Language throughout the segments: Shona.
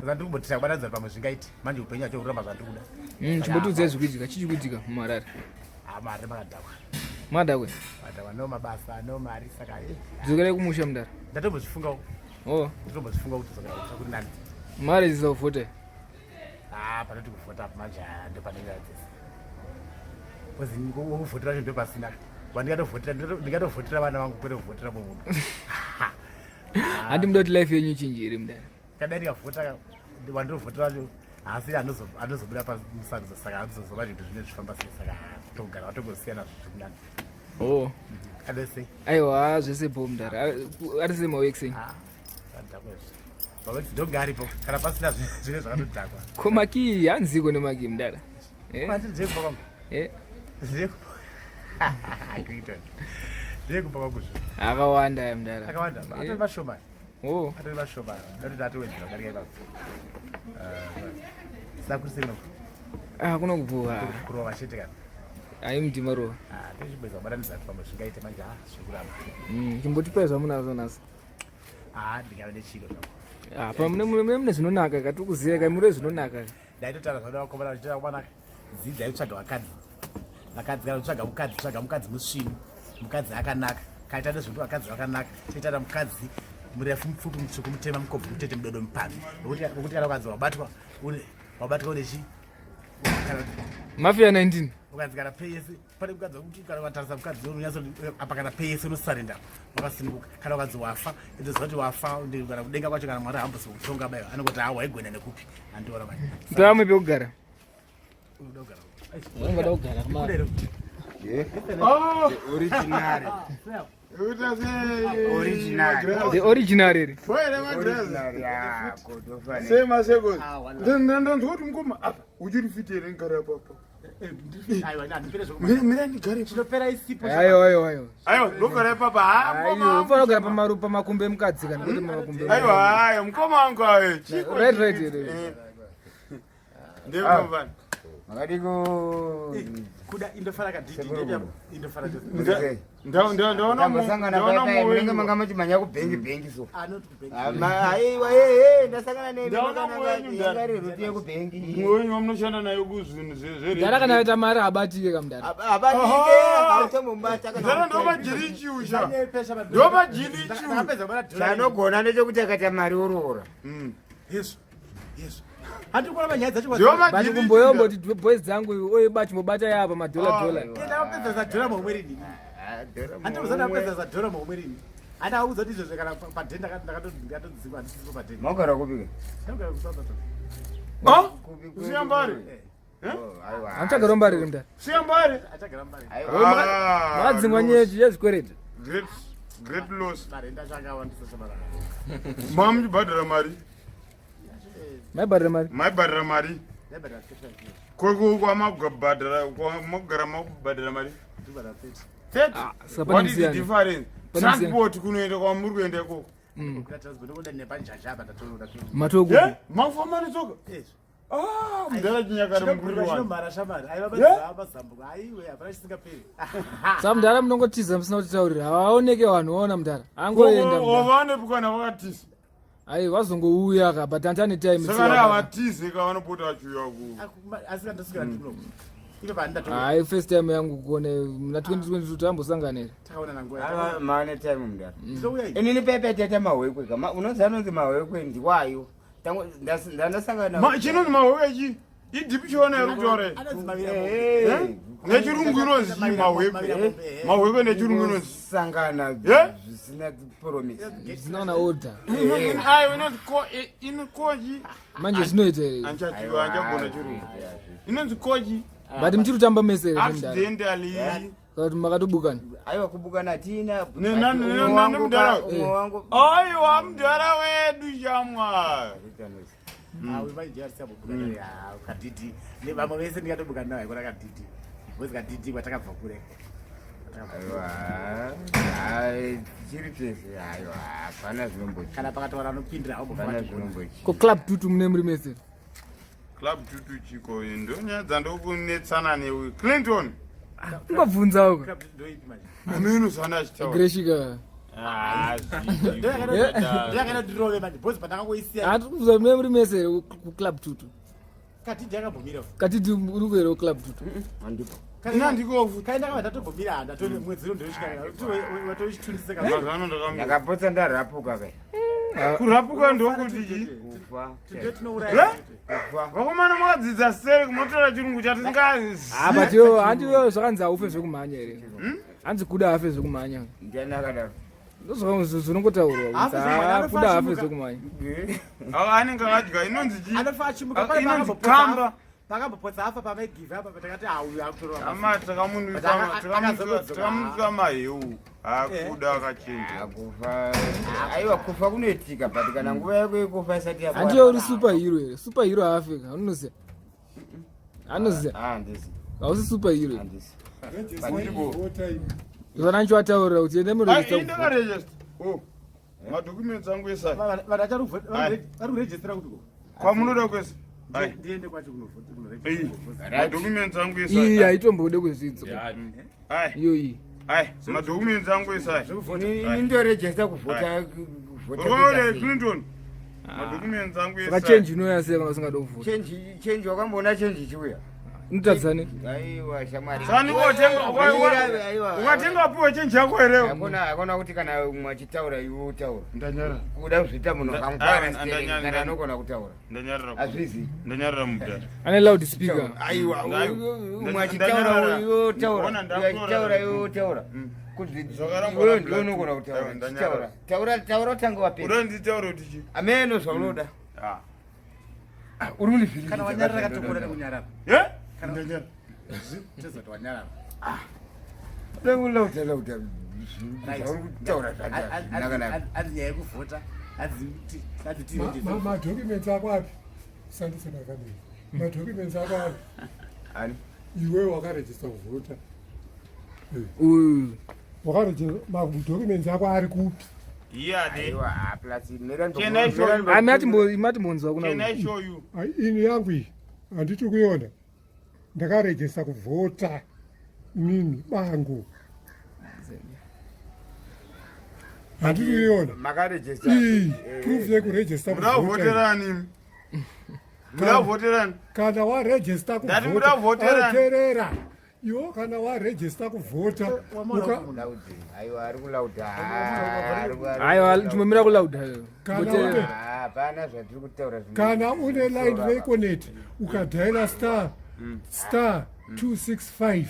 Ndiri kumbotira kubatanidza pamwe zvingaiti. Manje upenyu hacho kuramba zvandiri kuda. Chimbotiudzai zvikuitika. Chii chikuitika muHarare? Ah, mari makadhakwa. Madhakwe. Madhakwa, no mabasa, no mari, saka Dzokerai kumusha, mudara. Ndatombozvifungawo. Oh. Ndatombozvifunga kuti dzokera kumusha kuri nani. Mari dzizovhota. Ah, panoti kuvhota apo manje, ah, ndo pane nyaya dzese. Because wokuvhotera wacho ndo pasina. Wandingatovhotera, ndingatovhotera vana vangu kwete kuvhotera mumwe munhu. Handi muda kuti life yenyu ichinje here, mudara? Kadai ndikavhota, wandinovhotera wacho haasi anozobuda pamusarudzo, saka anozozova zvinhu zvine zvifamba sei, saka kutogara watongosiyana zviri kunani. Oh. Adese. Aiwa, zvese bo, mudara. Ari sei maworks enyu? Ah, zvadhakwa izvi. Maworks ndonge aripo kana pasina zvine zvakatodhakwa. Ko makii hanziko nemakii, mudara? Eh? Mandiri ndeyekupa kwangu. Eh? Ndeyekupa. Clinton. Ndeyekupa kwangu zvo. Akawanda aya, mudara. Akawanda. Atori mashoma. Oh. Atori mashoma. Ndati atowedzera kudarika ipapo. Saka kuri sei? Ah, kuno kubhuwa. Kurova chete kana. Ai, mudima rova. Ah, tochibweza kubatanidza pamwe zvingaite manje, ah, zviri kuramba. Chimbotipai zvamunazvo nhasi. Ah, ndingave nechiro zvako. Ah, pa mune zvinonaka ka, tiri kuziva ka mure zvinonaka. Ndaitotaura zvada vakomana vachitaura kubanaka. Dzidza kutsvaga vakadzi. Vakadzi, kana kutsvaga mukadzi, tsvaga mukadzi musvinu. Mukadzi akanaka. Kaita nezvekuti vakadzi vakanaka. Toita na mukadzi murefu, mupfupi, mutsvuku, mutema, mukobvu, mutete, mudodo, mupamhi. Nokuti kana ukanzi wabatwa une chi kana Mafia 19. Ukanzi kana pay yese pane mukadzi wekuti kana ukatarisa mukadzi unonyatso apa, kana pay yese unosarenda wakasununguka. Kana ukanzi wafa, itoziva kuti wafa kana kudenga kwacho, kana Mwari hambosi kutonga bayo, anongoti ha, waigona nekupi, andiona manje. Pamwe pekugara. Unoda kugara? Ungoda kugara kuma. Kuda here? Oh, Original. Uita sei? Original. The original here. Boy, magirazi. Original yako tofane. Sei masekozi? Ndanzwa kuti mukoma apa uchiri fit here ngara apapo? Aiwa, handipere zvoku. Mira ndigare. Chinopera isipo. Aiwa, aiwa, aiwa. Aiwa, ndogara ipapa. Ha, Aiwa, mukoma. ufanira kugara pamaru pamakumbo emukadzi kana kwete pamakumbo. Aiwa, aiwa, mukoma wangu ayo. Chiko. Right here. Ndemuvana. Makadiko. Kuda indofara kadidi. Indofara. Ndaona Tambosangana ndaona paya munenge mwoyo. manga muchimhanya kubhengi bhengi so. Anoti kubhengi. Aiwa, eh, ndasangana nemi. Ndaona mwenyu, ndara. Yanga iri route yekubhengi. Mwoyo wamunoshanda nayo kuzvinhu zve. Mudara kana aita mari abatike kamudara. Abatike, hautombobata kana. Ndara ndomajirichiusha. Ndomajirichu. Ndakapedza kubata dhora. Chanogona ndechekuti akaita mari oroora. Yesu. Yesu. Handiri kuona manyaya dzacho. But kumboyomboti boys dzangu oiba chimbobata yapa madhola dhola. Ndakapedza zadhora muhomwe rini. Handiri kuzana ndakapedza zadhora muhomwe rini. Handaudza kuti izvozvo kana padheni ndakatodzikwa, handisipo padheni. Maugara kupika? Ndakagara kuSouth Africa. Ah? Usiyambare. Hamuchagara mbari here, mudara? Siyambare. Achagara mbari. Makadzingwa nyechi yezvikwereti. Great great loss. Marenda acho akawandisa shamara. Mamuchibhadhara mari. Maibhadhara mari. Maibhadhara mari. Ndaibhadhara 35. Kweko kwamagabhadhara kwamagara makubhadhara mari. Ndibhadhara 30. 30. Saka pane What is the musiyano. difference? Pane musiyano. Transport kunoenda kwamuri kuenda ikoko. Kuda transport ndokuda nepanjanja apa ndatoda. Matoku. Eh? Mafamba netsoka. Ezvo. Ah, mudhara chinyakare mukuru wani. Chinomhara shamari. Aiva Yeah? mazambuko. Aiwe, hapana chisingaperi. Saka mudara munongotiza musina kutitaurira. Havaoneke vanhu vaona mudara. Angoenda mudara. Wavanepi kana vakatiza? Ai, vazongouya ka, but handani time. Saka havatize ka, vanopota vachiuya ku. Asi kandosvikira ndikuno. Ipe pandato. Hai, first time yangu kuona muna 2022 tambosangana here. Takaona nguva. Maane time, mudara. Ndouya iyi. Inini pepe tete mahwekwe kama unoziva anonzi mahwekwe ndiwayo. Ndandasangana. Chinonzi mahwekwe chi? Idhipi chiona here kutaura here? Anonzi mavira. Eh, Nechirungu inonzi chii mahwekwe? Mahwekwe nechirungu inonzi. Sangana Eh? zvisina promise. Zvisina kana order. Ayo inonzi ko ino koji. Manje zvinoita here? Anchatiwa anchagona chirungu. Inonzi koji. But muchiri kutamba mese here, mudara? Accidentally. Kana kuti makatobukana? Aiwa, kubukana tina. Nemudhara. Umwe wangu. Aiwa, mudhara wedu shamwa. Kadhidhi vamwe vese ndingatobuka nawo ikona kadhidhi because kadhidhi kwatakabva kure. Aiwa, chiri chese, aiwa, hapana zvinombochi. Kana pakataura anopindira. Hapana zvinombochi. Ko Club Tutu mune muri mese? Club Tutu chiko? Ndonyaya dzandokunetsana newe, Clinton. Ungabvunza uko. Ameno zvana achitaura. Greshika. Ah, Ndiyakaita ndirove manje because pandakangoisiya. Hatiri kubvunza kuti muri mese here kuclub tutu. Katidhi akambomira. Katidhi uri kuhere kuclub tutu? Handipo. Nandikofu. Kaenda kava ndatombomira handa tone mwedzi uno ndosvika watochitundise ka. Mazano ndakamira. Ndakapotsa ndarapuka kai. Kurapuka ndokuti chii? Kufa. Today tinouraya. Kufa. Vakomana makadzidza sere kumotora chirungu chatisingazi. Ah, but yo hanti yo zvakanzi haufe zvekumhanya here? Hanzi kuda hafe zvekumhanya. Ndiani akadaro? Ndozvinongotaurwa Hafe zvekumhanya, kuti kuda hafe anofa zvekumhanya. Ava anenge akadya inonzi chii? Anofa achimuka Ah, pale inonzi pakambopotsa kamba. afa. Pakambopotsa afa pamaigive apa patakati auyu akutorwa. Ama But akazodzoka. takamunwisa maheu. Akuda akachinja. Ah, kufa. Aiwa kufa kunoitika but kana nguva yako yekufa isati yakwana. Hanti yo uri super hero here? Super hero haafe ka? Unoziya? Anoziya? Ah, handisi. Hausi super hero. Handisi. Zvana ndichiwataurira kuti ende muregister kuvhota. Ndakaregister. Oh. Madocuments angu esai. Vanhu vari kurejistira kuti ko. Kwamunoda kwese. Ai. Ndiende kwacho kunovhota Ei. kunorejistira. Madocuments angu Iyi esai. haitombode kuzvidzo. Ai. Iyo iyi. Ai. Madocuments angu esai. Ini ndorejesta kuvhota. Urikuona Clinton. Madocuments angu Saka esai. change inouya sei kana usingade kuvhota? Change change wakamboona change ichiuya. Inotadza ne? Aiwa shamwari. Sani ukatenga Aiwa. ukatenga wapiwa change yako here? Hakuna hakuna kuti kana umwe achitaura iwe utaura. Ndanyara. Kuda kuzviita munhu akangwara stereki kana anogona kutaura. Ndanyarira. Hazvizi. Ndanyarira mudhara. Ane loud speaker. Aiwa umwe achitaura Ndanyarara. iwe utaura. Ona, Uyo ndakutora. achitaura iwe utaura. Kuti Zvakarambwa iwewe na ndiwe Black. unogona kutaura. Aiwa, ndanyarara. Chitaura. Taura taura utange wapedza. Uda nditaure kuti chii? Ameno zvaunoda. Ah. Uri kundivhiringidza. Kana wanyarara katokona nekunyarara. Eh? Ndanyarara. Tezoti wanyarara. Lauda lauda. Zvauri kutaura zvakanaka. Hanzi nyaya yekuvhota. Hanzi hanzi tirejistire. Madocuments ako api? Sandise makamera. Madocuments ako api? Ani? Iwe wakarejista kuvhota. Uyu. Wakarejista madocuments ako ari kupi? Yeah, they. Aiwa, ah, plus mira Can I show you? Ami ati matimbonzwa kuna Can I uyu. show you? Ai, Ini yangu iyi handiti kuiona. Ndakarejista kuvhota inini bangu. Handiti kuiona. Makarejista. Iyi proof yekurejista Muda kuvhota. iyi. kuvhoterani. Muda kuvhoterani. Kana warejista Ndati muda kuvhoterani. teerera. Iwo kana warejista kuvhota uka- Lauda. Aiwa, ari kulauda. Aiwa timbomira kulauda. Kana Mboteerera. une- Hapana zvatiri kutaura zvino- kana une line reeconet ukadhaira star star 265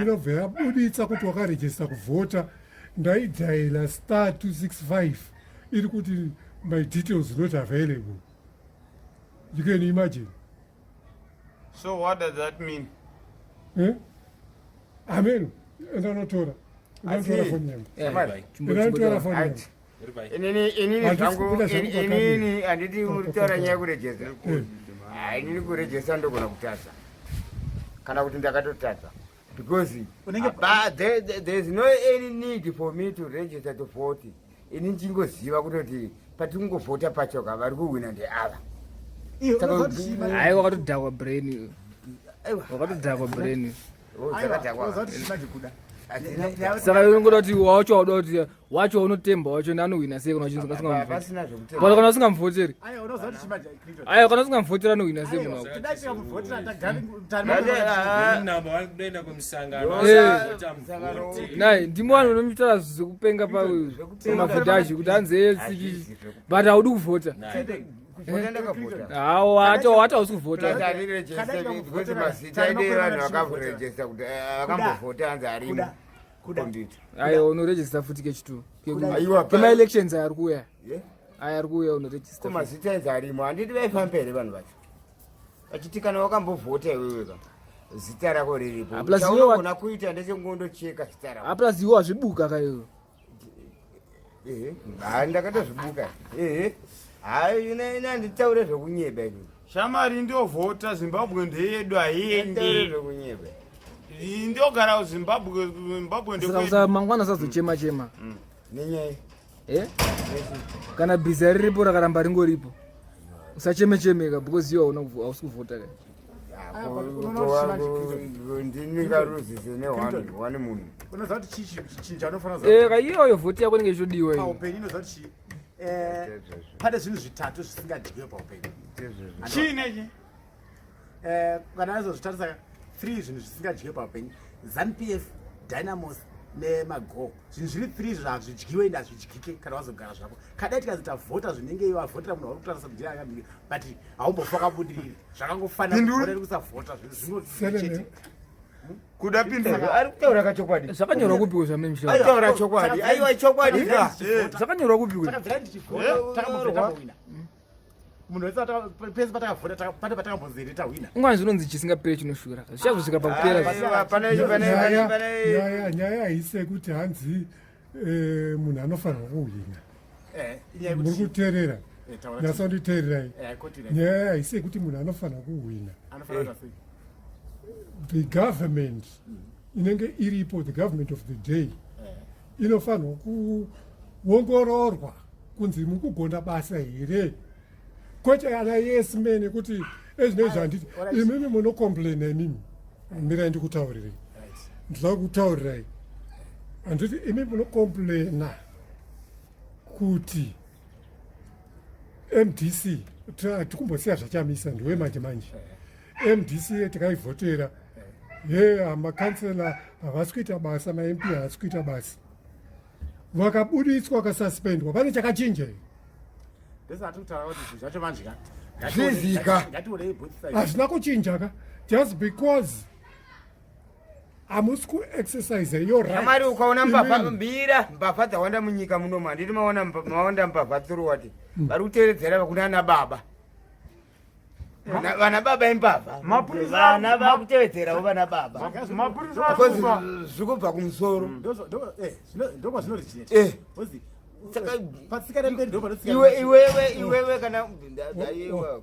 inobva yabuditsa kuti wakarejista kuvhota. Ndaidhaila star 265 iri kuti my details not available. You can imagine. So what does that mean? Eh? Ameno endanotora endanotora Asi- foni yangu. Shamwari, Endanotora foni yangu. Inini inini Handisi zvangu kubuda zvangu pakamera. inini handiti muri kutaura nyaya yekurejesta. Eh. Ah, inini kurejesta ndogona kutadza. Kana kuti ndakatotadza. Because there is no any need for me to register to vote. Ini ndingoziva kutoti patingovhota pacho ka vari kuwina ndeava. Aiwa wakatodhakwa brain iwe. Aiwa. Wakatodhakwa brain. Oh, dzakadhakwa. Hadzina- Saka iwe unongoda kuti wacho wauda kuti wacho unotemba wacho anohwina sei kana usingamuvhoteri? Pasina zvekutenda. Kana kana usingamuvhoteri. Aiwa kana usingamuvhoteri anohwina sei munhu wako? Kunoenda kumusangano. Nai ndimo vanhu vanomutaura zvekupenga pamavhoti acho kuti hanzi Hazvisi but haudi kuvhota. Kuvhota ndakavhota. Hawo hata hata hausi kuvhota. Plus handirejeste because mazita edu evanhu vakamborejesta kuti vakambovhota hanzi arimo kukombiyuta. Aiwa unorejista futi kechitu. Aiwa, Kema-elections aya ari kuuya. Yeah. Aya ari kuuya unorejista. Ko mazita enzi arimo handiti vaifamba here vanhu vacho vachiti kana wakambovhota iwewe ka zita rako riripo. Ah, plus iwe Chaunogona kuita ndechekungонdocheka zita rako. Plus iwe wazvibuka ka iwe. Ehe, ha ndakatozvibuka. Ehe, hayi ine handitaure zvekunyeba ini. Shamari ndovhota Zimbabwe ndeyedu Handitaure haiendi. zvekunyeba. Ndogara kuZimbabwe, Zimbabwe Saka ndekwedu. usa mangwana usazochema chema. Nenyaya Eh? Kana bhiza riripo rakaramba ringoripo. Usacheme chemeka because iwe hauna hausi kuvhota ka. Ndingaruzize nehwani munhu. Unoziva kuti chii chinhu chaunofanira kuziva Eh, ka iyoyo vhoti yako inenge ichitodiwa iyo. paupenyu? Unoziva kuti chii? Pane zvinhu zvitatu zvisingadyiwe paupenyu. Chii nechi? Kana azozvitarisa, three zvinhu zvisingadyiwe paupenyu: ZANU PF, Dynamos nemago. Zvinhu zviri three izvo hazvidyiwe, ende hazvidyike kana wazogara zvako. Kadai tikazi tavhota, zvinenge vavhotera munhu vari kutarisa kuti ndiye, but haumbofa wakabudirira. Zvakangofanira Pindura. kuvhota nekusavhota, zvinhu Selene. zvinochete. Kuda pindura. Ari kutaura kachokwadi. Zvakanyorwa kupiko zvamene Ari muchitaura? kutaura chokwadi. Aiwa, chokwadi ka. Zvakanyorwa kupiko? Takabvira ndichivhota, takambobvira tambowina. Munhu wese pese patakavhota, pane patakambonzere tawina. Ungani zvinonzi chisingaperi chinoshura. Zvichazosvika pakupera. Aiwa, pane pane Nyaya pane nyaya haisi yekuti hanzi munhu anofanirwa kuhwina. Inyaya Muri yekuti kuteerera? Taura. Nyatsonditeererai. Kotira. Nyaya haisi yekuti munhu anofanira kuhwina. Anofanira kuita sei? The government inenge iripo, the government of the day, inofanirwa kuongororwa kunzi mukugona basa here, kwete ana yes man ekuti ezvinezvi handiti. Alright. Imimi munocomplaina imimi, mirai ndikutaurirei. Ndinoda kutaurirai, handiti imi munocomplaina kuti MDC, tikumbosiya zvachamisa, ndiwe manje manje MDC tikaivhotera ye, makansela havasi kuita basa, maMP havasi kuita basa, vakabuditswa, vakasuspendwa, pane chakachinja here? Ndesati kutaura kuti zvinhu zvacho manje ka Zvizika. ngationei both sides. Hazvina kuchinja ka, just because hamusi kuexercise your right. Amari, ukaona mbavha Imimi. mbira mbavha dzawanda munyika munomu, handiti maona mawanda mbavha tsuruwati vari kuteeredzera kuna baba. Vana baba imbavha. Mapurisa- Vana vakutevedzerawo vana baba. Mapurisa Because akuba. zviri kubva kumusoro. Ndokwazvinoriginate. Saka- Patsika remberi ndo panotsika. Iwe, iwewe, iwewe, kana aiwa,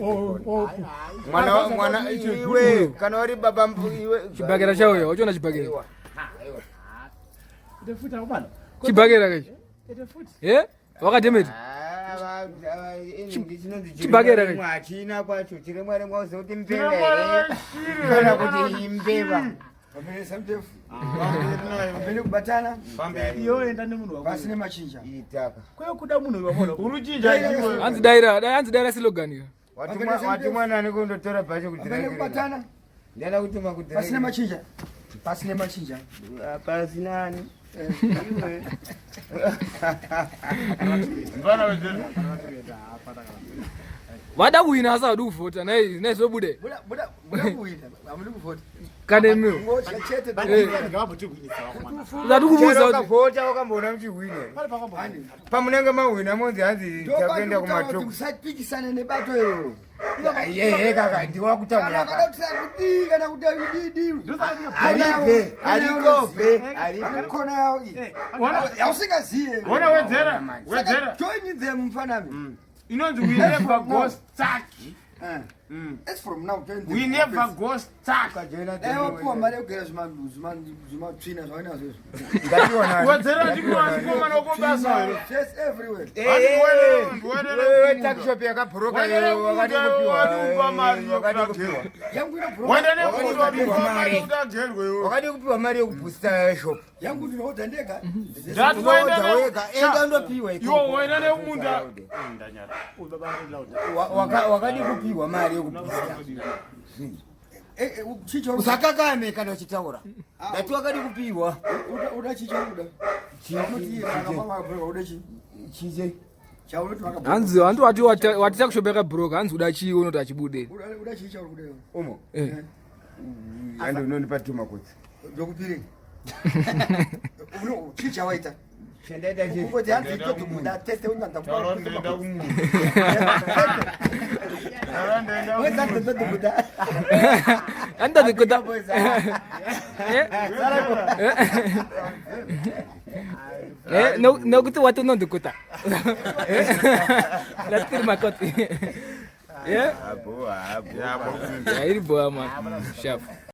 Oh, oh, mwana, mwana iwe, kana uri baba iwe. Chibhakera chauya, wachiona chibhakera? Aiwa, aiwa. Futi akomana. Chibhakera kachi. Ete futi. Eh? Wakademeti. Ah, chinonzi Chibhakera chiremwa hachina kwacho, chiremwa remwa uzive kuti mbeva Chiremwa here kana kuti imbeva. Pamberi kubatana. Iyo enda nemunhu wako. Pasine machinja. Itaka. Kweyo kuda munhu wamona. Uruchinja iwe. Hanzi daira, dai hanzi daira slogan iyo. Watumwa nani kundotora bhacho? Pamberi kubatana. Ndiana kutuma? Pasine machinja, pasine machinja. Pasina ani? Iwe. Mfana wezera. Vada kuwina asi havadi kuvhota, nai nai zvobude. Buda, buda, buda kuwina, hamudi kuvhota. Kana imiwo. Ngotya chete. Ngavambotihwinisa vakomana. Usati kubuza Chero kuti ukavhota, wakamboona muchihwina? Pale pakambo. Pamunenge mahwina monzi hanzi takuenda kumatoko. Musapikisane nebato iroro. Yehe kaka, ndiwakutaura Kana ka. kuti kudii, kana kuti kudii. Aripe, arikope, aripe. Kona yawo iyi yausingaziye. Wona, wedzera. Wedzera. Join them, mfanami. Inonzi we never go stuck. As from now, join them. We never go stuck. Dai wapuwa mari yekugera zvimatsvina zvainazvo izvo. Ngationani. Wedzera, ndikukomana wokobasa here. Face everywhere. Tuckshop yakabhuroka. Wendele wakati kuda, kupiwa, wadi kupa mari wakati yekuda kupiwa. Yangu inobhuroka. Wenda nekuti Wakati mari. kuti agerwe iwe. Wakadi kupiwa mari yekubhusta shop. Yangu ndinoodha ndega. Ndati Unoodha waenda wega, enda undopiwa ikoko. Iwe waenda nemunda. Wakadi kupiwa mari yekubhusta. Chicho. Usakakame kana uchitaura. Ndati wakadi kupiwa. Uda chicho uda. Chaunoti uda chi. Chiche. Chaunoti wakabhuroka. Hanzi hanzi wati wati tuckshop yakabhuroka, hanzi uda chii, unoti achibude. Uda chii chauri kuda iwe? Umo. Eh. Andi unondipa tuma kutsi. Ndokupirei. Chii chawaita? Chendaita chi? Kungoti hanzi totokuda tete unyanza. Taura, ndenda kumunda. Taura, ndenda. Totokuda. Andadikuda. Eh? Eh, no nokuti wati unondikuta. Latiri makoti. Yeah? Abo, abo. Yeah, iri boa man. Sharp.